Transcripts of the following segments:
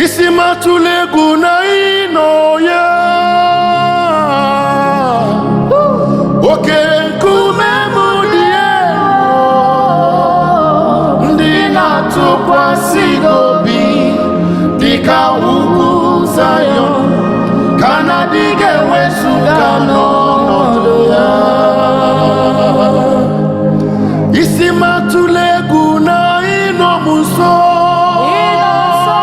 Isi m atụla egwu na ịnọ ya. Oke nkume m dị elu, ndị na-atụkwasị gị obi dịka ugwu Zayọn ka na-adịghị ewezuga n'ọnọdụ ya. Isi m atụla egwu na ịnọ m nso. Ịnọ nso.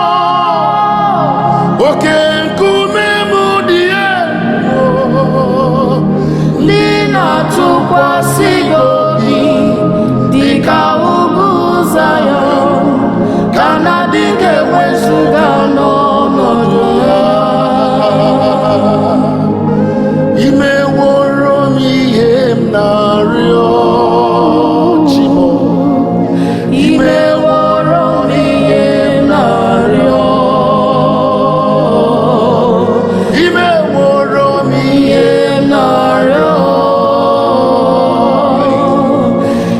Oke nkume m dị elu, Ndị na-atụkwasị gị obi dịka ugwu Zayọn ka na-adịghị ewezuga n'ọnọdụ ya. Imeworo m ihe m na-arịọ, Chi m. Imeworo m ihe m na-arịọ. Imeworo m ihe Ihe m na-arịọ.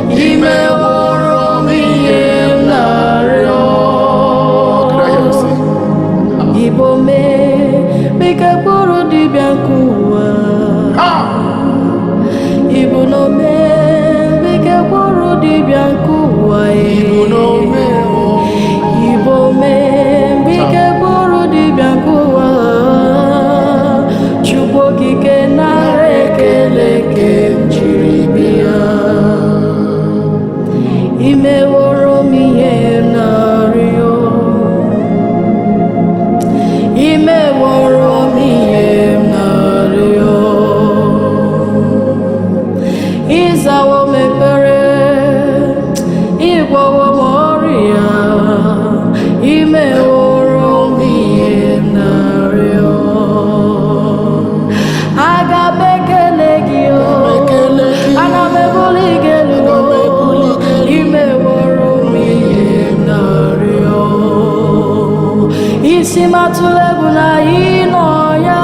Imeworo m ihe m na-arịọ. Could I hear you sing? Igbo mee bike kpụrụ dibịa nke ụwa. Ah! Ibu n'ome bike kpụrụ dibịa nke ụwa. Ibu n'ome o. Igbo mee bike kpụrụ dibịa nke ụwa. Chukwu Okike, nara ekele ke m jiri bịa. Imeworo m ihe m na-arịọ. Imeworo m ihe m na-arịọ. Ịzawo m ekpere, ịgwọwo m ọrịa, imeworo m ihe m na-arịọ. Aga m ekele gị o. Ekele gị. Ana m ebuli gị elu. Aga m ebuli gị elu. Imeworo m ihe m na-arịọ. Isi m atụla egwu na ịnọ ya.